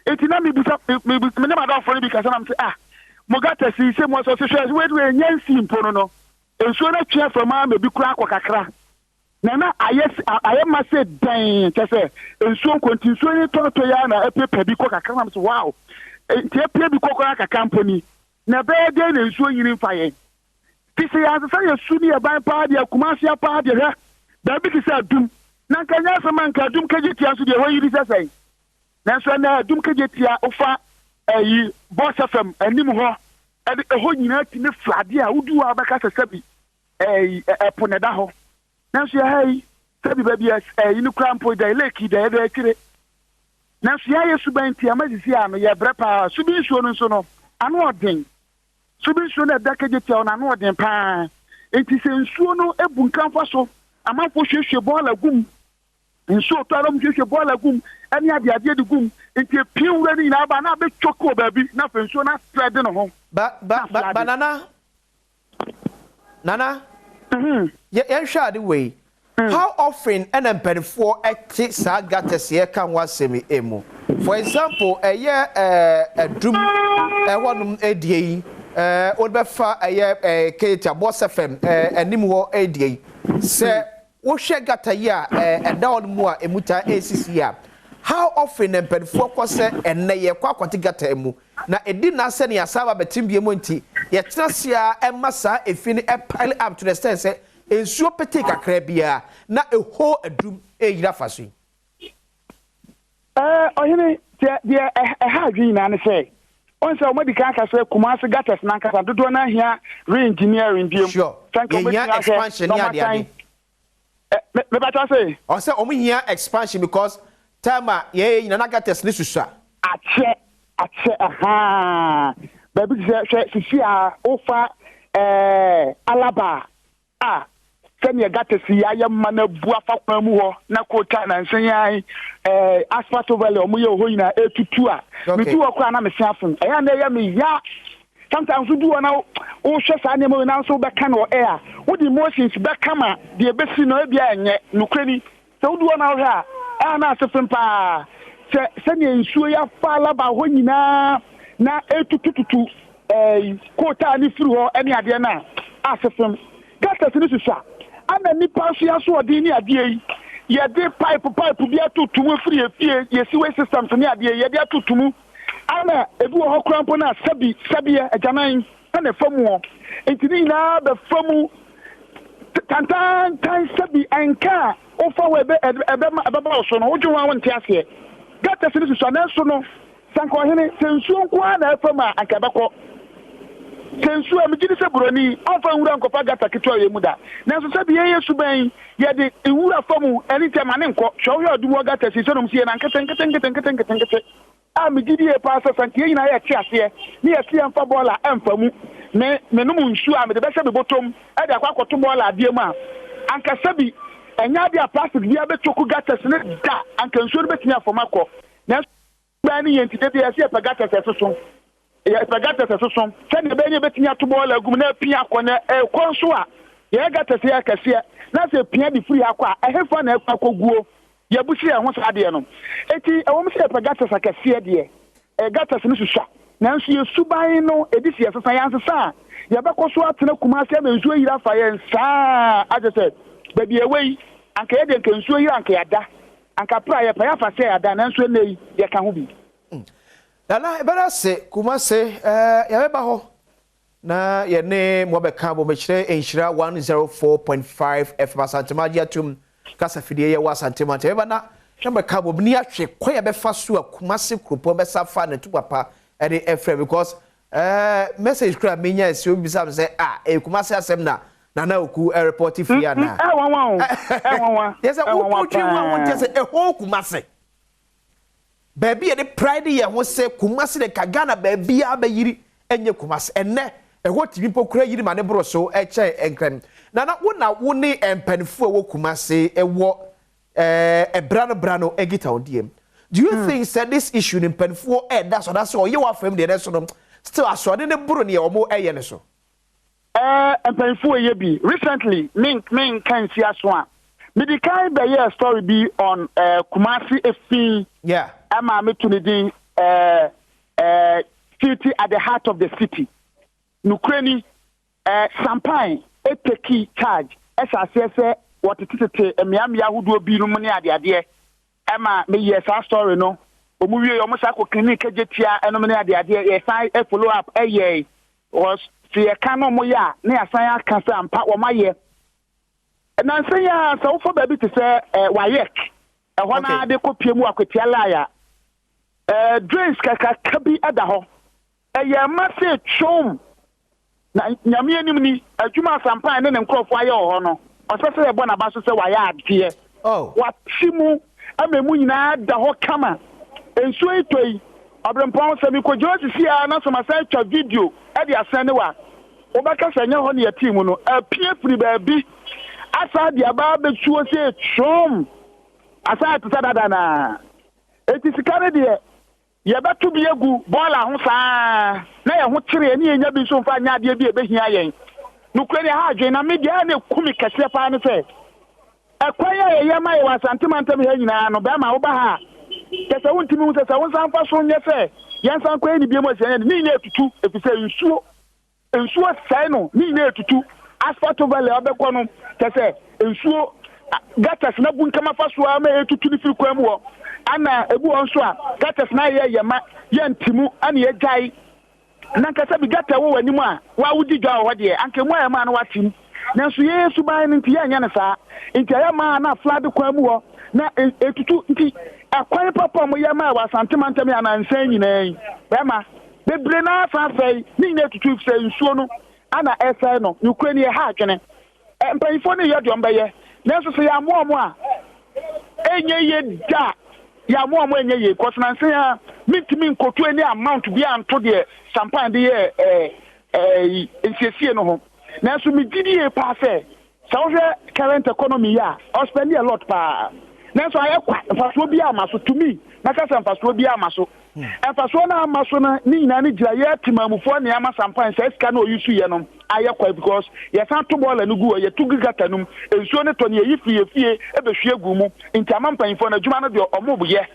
Eti na mebisa me me ne m'adamfo no bi kasa na mese ah mo gutters yi sɛ mu asɔ se hwɛ wei wei nyɛ nsi mpo no no nsuo no atwe afa mu ama ebi koraa akɔ kakra na na ayɛ ayɛ ma sɛ dɛn kyɛ sɛ nsuo nkɔ nti nsuo no tɔtɔ yi ara na apiapia bi kɔ kakra na mese wow nti apia bi kɔ koraa kakra mpo ni na ɛbɛyɛ dɛn na nsuo nyini mfa yɛn Nti sɛ yɛansesa yɛ su ne yɛ ban paa deɛ Kumasi paa deɛ hwɛ baabi te sɛ Adum na nka ɛnyɛ asɛm a nka Adum Kejetia nso deɛ ɛhɔ yiri sɛ sɛn nanso ɛnɛ Adum Kejetia wofa ɛyi Boss FM anim hɔ ɛde ɛhɔ nyinaa tumi flade a wodu hɔ a wobɛka sɛ sɛbi ɛyi ɛpo na ɛda hɔ nanso yɛ ha yi sɛbi baabi ɛyi no kura mpo da lake yi da yɛda akyire nanso yɛayɛ suban nti ama sisi a no yɛbrɛ paa subi nsuo no nso no ano ɔden Sobi nsuo no a ɛda Kejetia hɔ no, ano ɔden pa ara. Enti sɛ nsuo no bu nkamfa so, amanfoɔ hwiehwie bɔɔla gu mu. Nsuo tɔ a na wɔhwiehwie bɔɔla gu mu ne adeadeɛ de gu mu. Enti ɛpie nwura no nyinaa ba na abɛtwɔke wɔ baabi na afei nsuo no asprɛde ne ho Ba ba na ba ba aflade. Nana Nana yɛ yɛnhwɛ ade wei. How often na mpaninfoɔ te saa gutters yɛreka ho asɛm yi mu? For example, ɛyɛ Adum ɛhɔ nom deɛ yi, wode bɛfa ɛyɛ Kejetia Boss FM anim hɔ deɛ yi, sɛ wohwɛ gutter yi a ɛda hɔ nom a ɛmu taa ɛresisi yi a, how often na mpaninfoɔ kɔ sɛ ɛnnɛ yɛrekɔ akɔte gutter mu na ɛdi nna sɛ nea saa aba bɛtem bio mu nti yɛtena ase ara ma saa efi no pile up to the extent sɛ Nsuo petee kakraa biara na ehoo adum reyiri afa so yi. Ɛɛ, ɔhene, deɛ deɛ ɛha adwene nyinaa ne sɛ, wɔn sɛ wɔadi kan aka sɛ Kumasi gutters no ankasa dodoɔ no ara hia re-engineering biom. Sure, Sɛ nka yɛhia wɔbɛtumi ahwɛ expansion na ne wɔasan adeade. ɛ, me, mebata se. Ɔsɛ wɔn hia expansion because time a yɛyɛ nyina na gutters no susua. Akyɛ, akyɛ, ahaa. Baabi te sɛ, hwɛ, sisi a wofa ɛɛ Alaba a, sɛdeɛ gutters yi ayɛ ma no abu afa kwan mu hɔ na kota nansa yi ara yi, ɛɛ asphalt overlay a wɔyɛ wɔ hɔ nyinaa ɛretutu a, medu hɔ koraa na mese afo. Ɛyɛ a na ɛyɛ me ya. Sometimes wodu hɔ na wohwɛ saa nneɛma wei na nso wobɛka no wɔ air a, wode emotions bɛka ma deɛ ɛbɛsi no ebia ɛnyɛ. Nokorɛ ni, Sɛ wodu hɔ na wohwɛ a, ɛyɛ a na ase fem paa. Sɛ sɛnea nsuo yi afa Alaba hɔ nyinaa na ɛretutututu ɛɛ kootaa no firi hɔ ne adeɛ no a, ase fem. Gutters no susua. Ɛna nnipa nso yɛn asoɔden ne adeɛ yi, yɛde pipe pipe bi atoto mu firi yɛn fie, yɛn sewage systems ne adeɛ yi, yɛde atoto mu. Ɛna ebi wɔ hɔ koraa mpo no a sɛbi sɛbeɛ agyanan na ɛfa mu hɔ. Nti ne nyinaa bɛfa mu tantaantan sɛbi ɛnka a wofa hɔ ɛbɛ ɛbɛma ɛbɛba wo so no wodwen ho a wonte aseɛ. Gutters no susua nanso no sɛ anka ɔhene sɛ nsuo nko ara na ɛfa mu a anka ɛbɛkɔ. Sɛ nsuo a megye di sɛ buroni ɔmfa nwura nkɔfa gutter ketewa wei mu da. Nanso sɛbi yɛn yɛ suban yi yɛde nwura fa mu ɛno nti ɛma ne nkɔ. Hwɛ wohwɛ ɔdum hɔ gutters yi sɛdeɛ wɔn si yɛ no ankete nkete nkete nkete nkete nkete. a megye die paa sɛ sɛ anka yɛn nyinaa yɛte aseɛ ne yɛse yɛmfa bɔɔla mfa mu, me menom nsuo a mede bɛhyɛ me bɔtɔm de akɔ akɔto bɔɔla adeɛ mu a, anka sɛbi ɛnyɛ adeɛ a plastic biara bɛtɔku gutters no da, anka nsuo no bɛtumi afam akɔ. Nanso bɛn ne yɛn nti da biara yɛse yɛpɛ gutters ɛsoso, yɛpɛ gutters ɛsoso sɛdeɛ ɛbɛyɛ ne yɛbɛtumi ato bɔɔla agu mu na apia akɔ, na ɛkɔ nso a yɛyɛ gutters yɛ akɛseɛ na sɛ ɛpia de firi ha kɔ a, ɛhefa na ɛkɔ akɔguo? Yɛabu yɛn ho saa adeɛ no. Enti, ɛwom sɛ yɛpɛ gutters akɛseɛ deɛ, ɛyɛ gutters no susua. Nanso yɛn suban no, ɛdi sɛ yɛsesa. Yɛansesa a, yɛbɛkɔ so atena Kumasi ama nsuo ayiri afa yɛn saa ara. Kyerɛ sɛ, baabi a yɛwɔ yi, anka yɛn deɛ anka nsuo yiri a anka yɛada. Anka pra a yɛpɛ yɛafa sɛ yɛada, nanso ɛnnɛ yi, yɛka ho bi. Nana, yɛbɛda ase. Kumasi, eh, yɛbɛba hɔ. Na yɛne mo abɛka abom kyerɛ Nhyira 104.5 FM Asantema agye atum kasa fidie yɛwɔ Asantema nti ɛbɛba na yɛbɛka abom ne yɛahwɛ kwan yɛbɛfa so a Kumasi kuropɔn bɛsa afa ne to papa ɛde ɛfrɛ because eh, message kura menya ɛsi obi bisa me sɛ ah ɛyɛ Kumasi asɛm na Nana Oku ɛrepɔte fie anaa Ɛnwanwa o, ɛnwanwa, yɛ sɛ ɛnwanwa wotwe ho a wonte paa. sɛ ɛhɔ Kumasi. Baabi a yɛde pride yɛn ho sɛ Kumasi de nka Ghana baabiara bɛyiri nyɛ Kumasi. Ɛnnɛ, ɛhɔ tumi mpo koraa yiri ma ne boro so kyɛn Nkran. Nana, wo na wo ne mpaninfoɔ a ɛwɔ Kumasi wɔ ɛbra no bra no nkitahodie mu. Do you think sɛ this issue no mpaninfoɔ ɛreda so anaasɛ ɔyɛ wɔ afam deɛ nanso no still asoɔden no boro neɛ wɔn ɛyɛ no so? Ɛɛ mpanyinfoɔ yɛ bi. Recently me me nka nsi aso a, me di kan bɛyɛɛ story bi on ɛɛ Kumasi efi ɛma me to ne din ɛɛ ɛɛ city at the heart of the city. Nokorɛ ni ɛɛ Sampan eteki charge ɛhyɛ aseɛ sɛ wɔtetetete mmea mmea ahodoɔ bi nom ne adeadeɛ ɛma me yɛɛ saa story no. Wɔn wie wɔn san kɔ clinic kagye tia ɛnom ne adeadeɛ yɛ san follow up ɛyɛɛ. Because sɛ yɛka na wɔyɛ a, na yɛasan aka sɛ ampa wɔayɛ. Nnansa yi ara, sɛ wofa baabi te sɛ eh, Wayek, ɛhɔ no ara de kɔpie mu Akwatia Lai a, eh, drains kakraka bi da hɔ. Ɛyɛ ma sɛ twom. Na Nyame anim ni, adwuma a Sampan ne ne nkurɔfoɔ ayɛ wɔ hɔ no, ɔsɛ sɛ yɛbɔ n'aba so sɛ wayɛ adeɛ. Oh. Wate mu ama emu nyinaa da hɔ kama. Nsuo yi tɔ yi, ɔberempɔn, sɛ mekɔgyina hɔ sisi ara na sɛ masan atwa video de asɛnde wo a, wobɛka sɛ ɛnyɛ hɔ na yɛtee mu no. Apue firi baabi asan de aba abɛtuo sei twom, asan ayɛ te sɛ dada no ara. Enti sika no deɛ, Yɛbɛto bi agu bɔɔla ho saa ara na yɛn ho kyere yɛn ne yɛnnya bi nso mfa nyɛ adeɛ bi a ɛbɛhia yɛn. Nokorɛ ni, ɛha adwene, na me deɛ a na ɛku me kɛseɛ paa ne sɛ, ɛkwan a yɛyɛ ma yɛ wɔ Asante mantam ha nyinaa no, bɛrima woba ha a, kyerɛ sɛ wontumi hu sɛ sɛ wonsan mfa so nyɛ sɛ yɛnsan nkɔyɛ ne biom a, sɛ yɛnyɛ no, ne nyinaa ɛtutu, ɛfiri sɛ nsuo Nsuo sɛe no, ne nyinaa etutu. Asphalt overlay a wobɛkɔ no, kyerɛ sɛ nsuo gutters no abunkam afa so ara ma etutu no firi kwan mu hɔ. Ana ebi wɔ hɔ nso a gutters no ayɛ yɛ ma yɛnte mu ana yɛgyae. Na anka sɛ bi gutter wɔ w'anim a wo a wodi dwa wɔ hɔ deɛ, anka emu ayɛ ma a na woate mu. Nanso yɛn suban no nti yɛnyɛ no saa. Nti ɛyɛ ma a na flood kwan mu hɔ na etutu. Nti ɛkwan papa a wɔyɛ maa wɔ Asante mantam yi anansa yi nyinaa yi, bɛrima, Bebree no ara san sɛe, ne nyinaa tutu efisɛ nsuo no na ɛresɛe no. Nokorɛ ni, ɛha adwene. Mpanyinfoɔ no reyɛ deɛ wɔbɛyɛ, nanso sɛ yɛammoa wɔn a, ɛnyɛ yie da. Yɛammoa wɔn a ɛnyɛ yie, cause nansa yi ara mentumi nkɔtu any amount biara nto deɛ Sampan de yɛɛ ɛɛ ɛɛ nsiesie no ho. Nanso megye die paa sɛ Sɛ wohwɛ current economy yi a, ɔspɛndi a lot paa. Nanso ayɛ kwa, mfasoɔ biara mma so. To me, mɛka sɛ mfasoɔ biara mma so. Mfasoɔ no a amma so no, ne nyinaa no gyina yɛ temanmufoɔ nea ama sampan saa sika no a ɔuse yɛ no ayɛ kwa because yɛsan to bɔɔla no gu hɔ, yɛto gu gutter no mu, nsuo no tɔ no yɛyi firi yɛ fie bɛhwie gu mu. Nti ama mpanyinfoɔ no adwuma no deɛ wɔyɛ.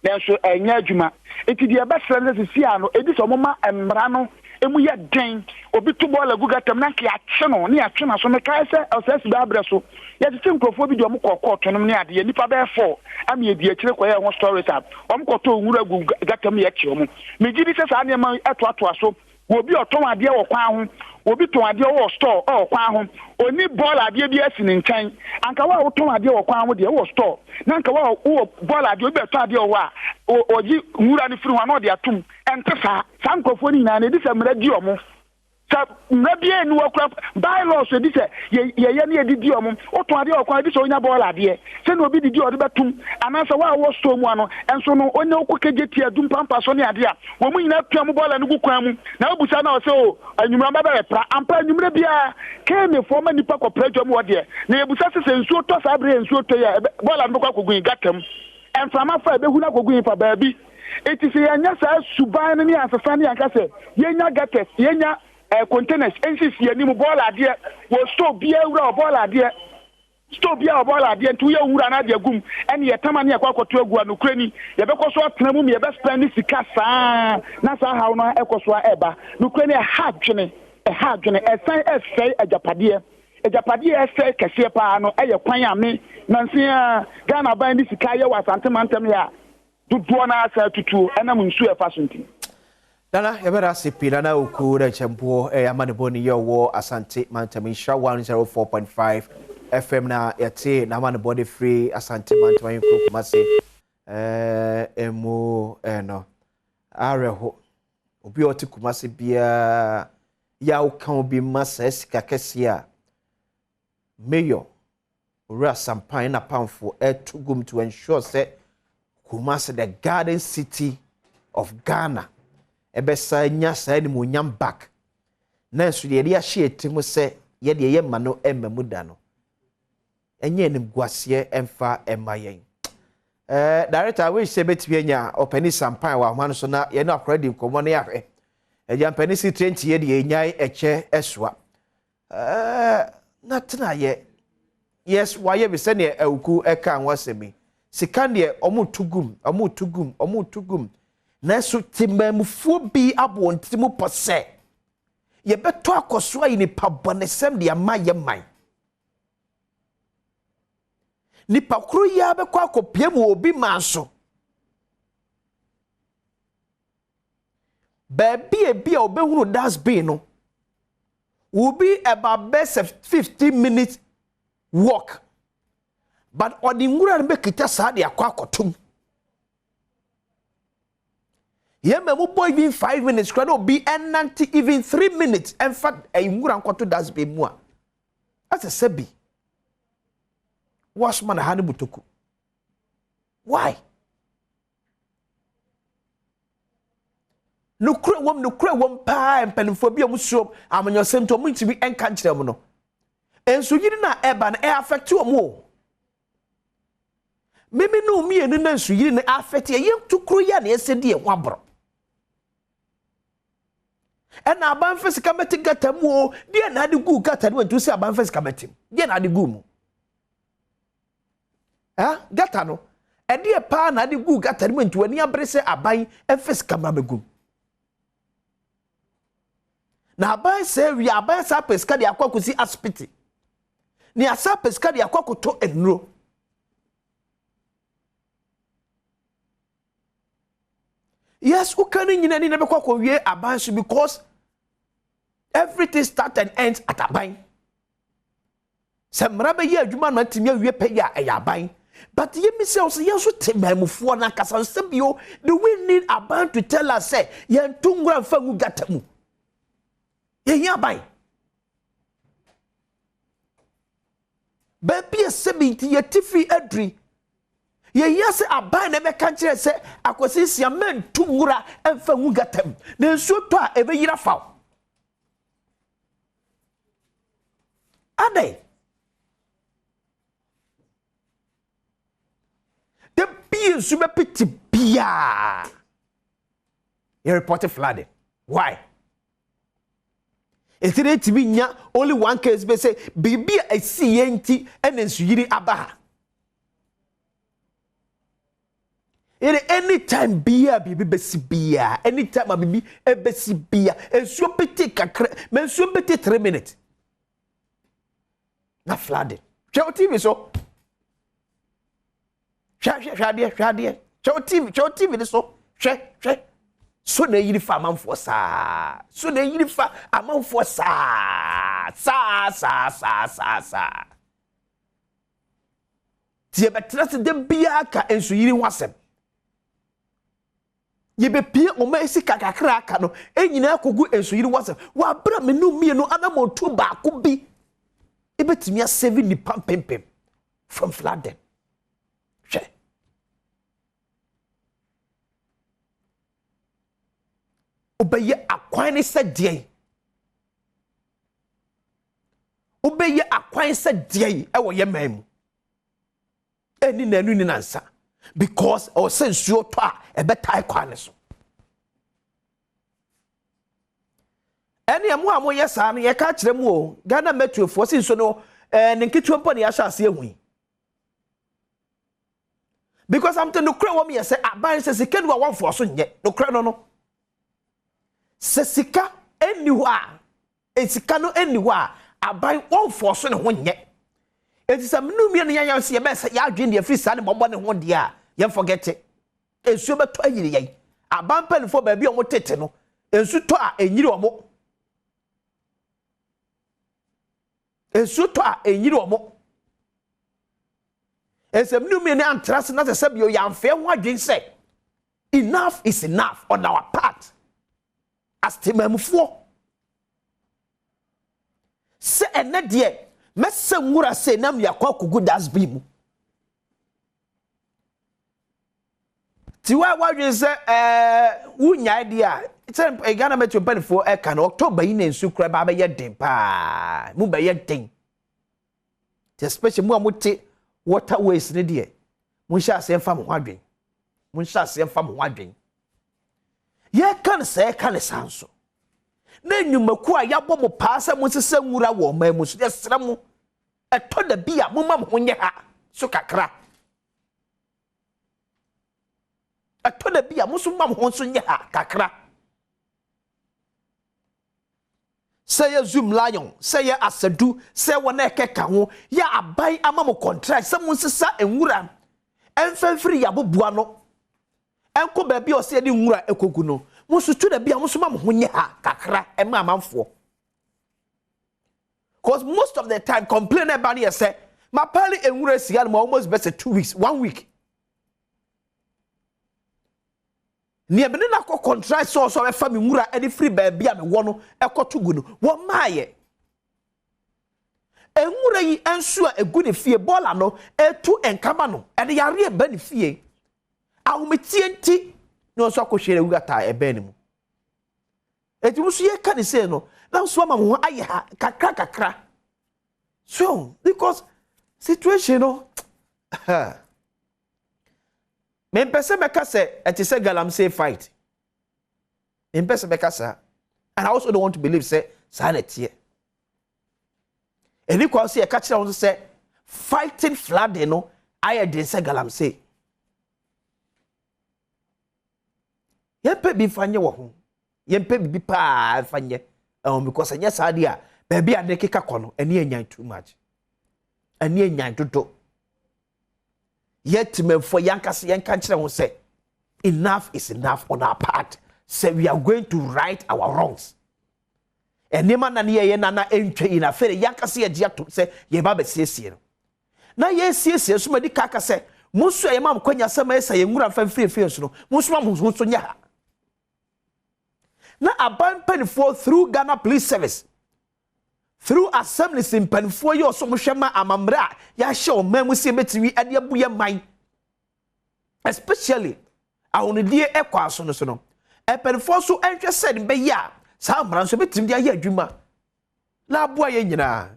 Nanso ɛnyɛ adwuma. Enti deɛ yɛbɛsrɛ ne sɛ seesei ara no, ɛdi sɛ wɔma mmara no mu yɛ den. Obi to bɔɔla gu gata mu na anka yɛakye no na yɛatwe n'aso. Mekae sɛ ɔsɛe baa berɛ so, yɛkyekye nkurɔfoɔ bi de wɔn kɔɔ kɔɔto nom ne adeɛ, nnipa bɛyɛ four ama yɛdii akyire kɔyɛɛ ho stories a wɔkɔtɔɔ nwura guu gata mu na yɛkye wɔn. Megye di sɛ saa nneɛma yi toatoa so. Obi a ɔtɔn adeɛ wɔ kwan ho, obi tɔn adeɛ wɔ store wɔ kwan ho, ɔnni bɔɔla adeɛ biara si ne nkyɛn. Anka wo a wotɔn adeɛ wɔ kwan ho deɛ, wowɔ store, na anka wo a wowɔ bɔɔla adeɛ, obi bɛtɔ adeɛ wɔ hɔ a, ɔgye nwura no firi ho a na ɔde atom. Ɛnte saa. Saa nkurɔfoɔ no nyinaa no, ɛdi sɛ mmara di wɔn. Sɛ mmara biara nni hɔ koraa, by-laws edi sɛ yɛyɛ ne yɛde di wɔn. Wotɔn adeɛ wɔ kwan edi sɛ onya bɔɔla adeɛ. Sɛnea obi didi a ɔde bɛtom, anaasɛ wo a wowɔ store mu ano nso no, onya wokɔ kegye tia du mpampa so ne adeɛ a, wɔn nyinaa pia wɔn bɔɔla no gu kwan mu. Na wobisa no a ɔsɛ o, anwummerɛ ɔba bɛbɛpra. Ampa anwummerɛ biara, Kenefoɔ ma nnipa kɔpra dwam hɔ deɛ. Na yɛbisa sɛ, sɛ nsuo tɔ saa berɛ a nsuo tɔ yi a, ɛbɛ, bɔɔla no bɛkɔ akɔgu he? Gata mu. Mframa fa a, ɛbɛhuru akɔgu he fa? Baabi. Enti sɛ yɛannya saa suban no ne yɛansesa ne yɛanka sɛ yɛnya gutters, yɛnya eh, containers nsisi yɛn anim, bɔɔla adeɛ wɔ store biara wura wɔ bɔɔla adeɛ, store biara wɔ bɔɔla adeɛ, nti woyɛ wo nwura no ade agu mu, ɛne yɛtam a ne yɛkɔ akɔto agu a, nokorɛ ni, yɛbɛkɔ so atena mu ma yɛbɛspɛnde sika saa na saa haw no ɛkɔ so a ɛba. Nokorɛ ni, ɛha adwene, ɛha adwene, ɛsan ɛsɛe agyapadeɛ. Agyapadeɛ a ɛsɛe kɛseɛ paa no ɛyɛ kwan a me, nansa yi ara, Ghana aban de sika ayɛ wɔ Asante mantam yi a, Dodoɔ no ara san tutuo ɛnam nsuo a ɛfa so nti. Nana yɛbɛda ase pii Nana Oku na Kyɛmpoɔ ɛyɛ amanebɔ ni yɛ ɔwɔ Asante mantam Nhyira 104.5 FM na yɛte n'amanebɔ de firi Asante mantam ahenkuro Kumase ɛmu ɛno awerɛho obi a ɔte Kumase biara yɛ a woka obi ma saa sika kɛseɛ a Mayor Owura Sampan n'apamfo reto gum to ensure sɛ Kumasi, the garden city of Ghana, ɛbɛsa anya saa animuonyam back. Nanso deɛ yɛde ahyɛ yɛn tirim sɛ yɛdeɛ yɛmma no mma mu da no, ɛnyɛ animguaseɛ ɛmfa ɛmma yɛn. Eh, director, I wish sɛ bɛtumi anya ɔpani Sampan wɔ ahoma no so na yɛne akora di nkɔmmɔ na yɛahwɛ. Agya mpani si tire nti yɛdeɛ yɛnyae ɛkyɛ ɛsoa. Ɛɛ na tena yɛ. Yes wayɛ bi sɛdeɛ Awuku ɛkaa ho asɛm yi. Sika deɛ ɔmo to gum, ɔmo to gum, ɔmo to gum. Nanso temanmufoɔ bi abɔ wɔn tiri mu pɔ sɛ yɛbɛtɔ akɔso ayi nipa bɔnesɛm de ama yɛ man. Nipa koro yi ara bɛkɔ akɔpie mu wɔ obi man so. Baabi a ebi a obehunu dustbin no will be about bɛyɛ sɛ 15 minutes walk. But ɔde nwura no bɛkita saa de akɔ akɔtom. Yɛn ma mu bɔ even 5 minutes koraa na obi ɛnante even 3 minutes ɛmfa nwura nkɔto dustbin mu a, asɛ sɛ bi wɔasoma na ha ne butoku. Why? Nokorɛ wom, nokorɛ wom paa, mpanimfoɔ bi a wɔn suro amanyɔsɛm nti wɔn ntumi nka nkyerɛ wɔn no. Nsuyiri no a ɛba no, ɛ affect wɔn o. Mimi ne mmienu na nsuyiri no affect yɛ, yɛn tukuro yɛ na yɛsɛ di yɛn ho aborɔ. Ɛna aban fɛ sika mɛte gata mu o, deɛ na ade gu gata no nti sɛ aban fɛ sika mɛte mu, deɛ na ade gu mu. Ah, gata no, ɛdeɛ paa na ade gu gata no mu nti w'ani abere sɛ aban mfa sika mmra mɛgu mu. Na aban sɛ wie aban saa pɛ sika de akɔ akɔsi asopiti. Ne asa pɛ sika de akɔ akɔtɔ nnuro. Yes, woka ne nyina ni na bɛkɔ akɔwie aban so because everything start and ends at aban. Sɛ mmara bɛyɛ adwuma na atumi awie pɛyɛ a, ɛyɛ aban. But yɛmmisa wo sɛ, yɛn nso temanmufoɔ no ankasa nso bio, do we need aban to tell us sɛ yɛnto nwura mfa ngu gata mu? Yɛhia aban. Baabi a sɛbi nti yɛtifi aduri. Yɛhia sɛ aban na ɛbɛka nkyerɛ sɛ akwasi nsia mɛnto nwura mfa ngu gata mu. Na nsuo tɔ a ɛbɛyira fa wo. Adɛn? Da bi nsu bɛpete biaa. Yɛ report flooding. Why? Nti na etumi nya only one case bɛ sɛ biribi a esi yɛ nti ɛna nsuyiri aba ha. Yɛde anytime biara biribi bɛsi biara, anytime a biribi ɛbɛsi biara, nsuo pete kakra, ma nsuo pete 3 minutes. Na flooding. Hwɛ wo TV so. Hwɛ hwɛ hwɛ adeɛ hwɛ adeɛ. Hwɛ wo TV hwɛ wo TV no so. Hwɛ hwɛ. So na eyiri fa amanfoɔ saa. So na eyiri fa amanfoɔ saa saa saa saa saa saa. Nti yɛbɛtena ase da biara ka nsuyiri ho asɛm. Yɛbɛpie ɔman sika kakra a aka no nyinaa akɔgu nsuyiri ho asɛm wɔ abere a me ne mmienu anammɔntuo baako bi ɛbɛtumi asave nnipa mpempem from flooding. Hwɛ. Wobɛyɛ akwan ne sɛ deɛn? Wobɛyɛ akwan sɛ deɛn ɛwɔ yɛ man mu? Ɛnni nnanu nni nansa because ɛwɔ sɛ nsuo tɔ a ɛbɛtae kwan no so. Ɛne mo a moyɛ saa no yɛka kyerɛ mu o Ghana mɛtuofoɔ sɛ nsuo no ɛɛ ne nketewa mpo na yɛahyɛ aseɛ hu yi. Because I'm the nokorɛ wɔm yɛ sɛ aban sɛ sika ni hɔ a wɔmfoɔ so nyɛ nokorɛ no no. Sɛ sika nni hɔ a Sika no nni hɔ a, aban wɔnfɔɔso ne ho nyɛ. Enti sɛ mene mmienu yɛn yɛn sɛ yɛbɛsɛ yɛn adwene deɛ firi saa ne bɔbɔ ne ho deɛ a, yɛn forget. Nsuo bɛtɔ ayiri yɛn. Aban mpanimfoɔ baabi a wɔn tete no, nsu tɔ a ɛnyiri wɔn. Nsuo tɔ a ɛnyiri wɔn. Nsɛm ne mmienu antra ase na sɛ sɛ bio yɛamfɛ ho adwene sɛ enough is enough on our part. As temamufoɔ sɛ ɛnɛ deɛ mɛsɛ nwura sei na mede akɔ akɔgu dustbin mu. Ti wa wadwene sɛ ɛɛ wonyae deɛ a sɛ Ghana Metro mpanimfoɔ ɛka no October yi na nsu kura ba bɛyɛ den paa mu bɛyɛ den. Ti especially mu a mote waterways ne deɛ monhyɛ aseɛ mfa mo ho adwene. Monhyɛ aseɛ mfa mo ho adwene. Yɛka no sɛ yɛka no saa nso, na nnwumakuo a yɛabɔ mo paa sɛ monsesa nwura wɔ ɔman mu so, yɛsrɛ mo, ɛtɔ da bi a momma mo ho nyɛ ha so kakra. Ɛtɔ da bi a mo nso momma mo ho nso nyɛ ha kakra. Sɛ yɛ Zoom Lion, sɛ yɛ Asadu, sɛ wɔn a ɛkeka ho, yɛ aban ama mo contract sɛ monsesa nwura mfa mfiri yɛn aboboa ano nkɔ baabi a ɔsɛ yɛde nwura kɔgu no. Mo nso tu da bi a mo nso ma mo ho nyɛ ha kakra ɛma amanfoɔ. Cause most of the time complain na ɛba no yɛ sɛ mapale nwura si ha no almost bɛsɛ 2 weeks, 1 week. Nea me ne no akɔ contract sɛ ɔsɛ ɔbɛfa me nwura de firi baabi a mewɔ no kɔto gu no, wɔmmaeɛ. Nwura yi nso a ɛgu ne fie, bɔɔla no ɛtu nkama no, ɛde yareɛ ba ne fie. Ahometeɛ nti na ɔnso akɔhwie agu gutter a ɛbɛn no mu. Enti mo nso yɛka ne sei no, na nso ama mo ho ayɛ ha kakra kakra. So, because situation no, Mempɛ sɛ mɛka sɛ ɛte sɛ galamsey fight. Mempɛ sɛ mɛka saa. And I also don't want to believe sɛ saa na ɛteɛ. Ɛni kwan sɛ yɛka kyerɛ wɔn sɛ fighting flooding no ayɛ den sɛ galamsey. Yɛmpɛ bi mfa nyɛ wɔ ho. Yɛmpɛ biribi paa mfa nyɛ ɛho because ɛnyɛ saa deɛ a baabi a ne keka kɔ no ɛne anyan too much. Ɛne anyan dodo. Yɛn Temanfoɔ yɛn ankasa yɛnka nkyerɛ ho sɛ enough is enough on our part sɛ we are going to right our wrongs. Nneɛma na ne yɛyɛ na na ɛntwa yi na afei de yɛn ankasa yɛgye atom sɛ yɛba abɛsiesie no. Na yɛresiesie nso madi ka aka sɛ mo nso a yɛma mo kwanya sɛ ma yɛsa yɛn nwura mfa mfiri efie nso no mo nso ma mo ho nso nyɛ ha. Na aban mpanimfoɔ through Ghana Police Service Through assemblies mpanimfoɔ yi ɔsɛ wɔn hwɛ ma amammerɛ a yɛahyɛ ɔman mu sɛ yɛbɛtumi de abu yɛn man especially ahonidie ɛkɔ aso no so no mpanimfoɔ nso nhwɛ sɛ ne bɛyɛ a saa mmara nso bɛtumi de ayɛ adwuma na aboa yɛn nyinaa.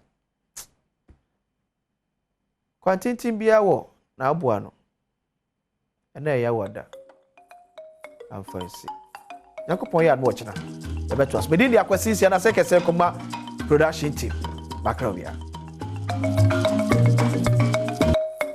Kwantenten biara wɔ n'aboa no. Ɛna ɛyɛ wada. Amfa nsi. Nyankopɔn yɛ adom ɔkyena. Yɛbɛtoa so. Medin de Akwasi Nsia na sɛ kɛsɛ kɔma production team. Makra obiara.